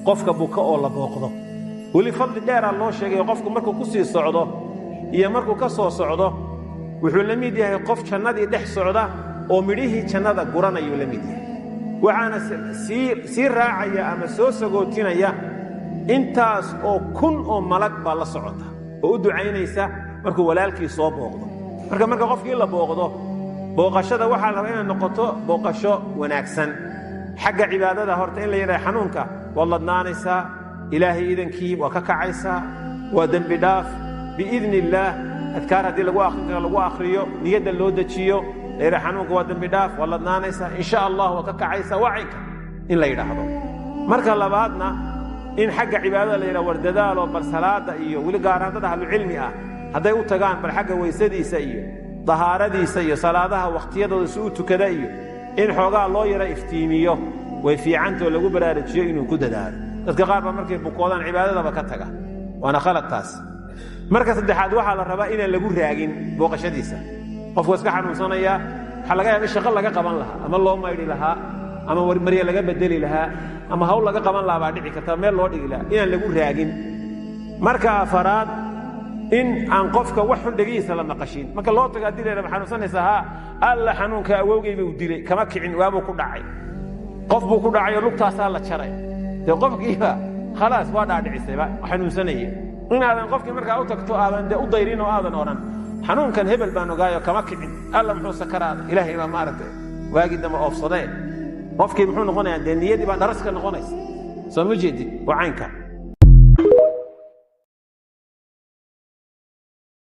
Qofka buka oo la booqdo, weli fadli dheeraa loo sheegayo. Qofku markuu ku sii socdo iyo markuu ka soo socdo, wuxuu la mid yahay qof jannadii dhex socda oo midhihii jannada guranayuu la mid yahay. Waxaana sii raacaya ama soo sagootinaya intaas oo kun oo malag baa la socota oo u ducaynaysa markuu walaalkii soo booqdo. Marka qofkii la booqdo, booqashada waxaa la rabaa inay noqoto booqasho wanaagsan. Xagga cibaadada horta in la yidhaha xanuunka waad ladnaanaysaa, Ilaahay idankii waa ka kacaysaa, waa dembi dhaaf biidni illaah. Adkaar haddii lagu akhrin karo lagu akhriyo, niyadda loo dejiyo, la yidhaha xanuunka waa dembi dhaaf, waa ladnaanaysaa, insha Allah waa ka kacaysaa, waa caynka in la yidhaahdo. Marka labaadna in xagga cibaadada la yidhaha war dadaalo, bal salaada iyo weli gaaraan dad ahlucilmi ah hadday u tagaan, bal xagga weysadiisa iyo dahaaradiisa iyo salaadaha wakhtiyadooda si u tukada iyo in xoogaa loo yara iftiimiyo way fiicantoo lagu baraarujiyo inuu ku dadaalo. Dadka qaar baa markay bukoodaan cibaadadaba ka taga, waana khalad taas. Marka saddexaad waxaa la rabaa inaan lagu raagin booqashadiisa. Qofku waa iska xanuunsanayaa, waxaa laga yaaba in shaqo laga qaban lahaa ama loo maydhi lahaa ama marya laga bedeli lahaa ama hawl laga qaban lahaa baa dhici karta, meel loo dhigi lahaa, inaan lagu raagin. Marka afaraad in aan qofka wax xun dhegihiisa la maqashin. Marka loo tago haddii la yidhahdo xanuunsanaysa, haa, alla xanuunka awowgay buu dilay, kama kicin, waabuu ku dhacay, qof buu ku dhacay oo lugtaasaa la jaray, dee qofkiiba khalaas waa dhaadhicisayba xanuunsanaya. Inaadan qofkii markaa u tagto aadan dee u dayrin oo aadan odhan xanuunkan hebel baan ogaayo kama kicin, alla muxuu sakaraaday, Ilaahay baa maaragtay waagii dambe oofsadee. Qofkii muxuu noqonayaa? Dee niyadii baa dharaska noqonaysa. Soo ma jeedid? Waa caynka.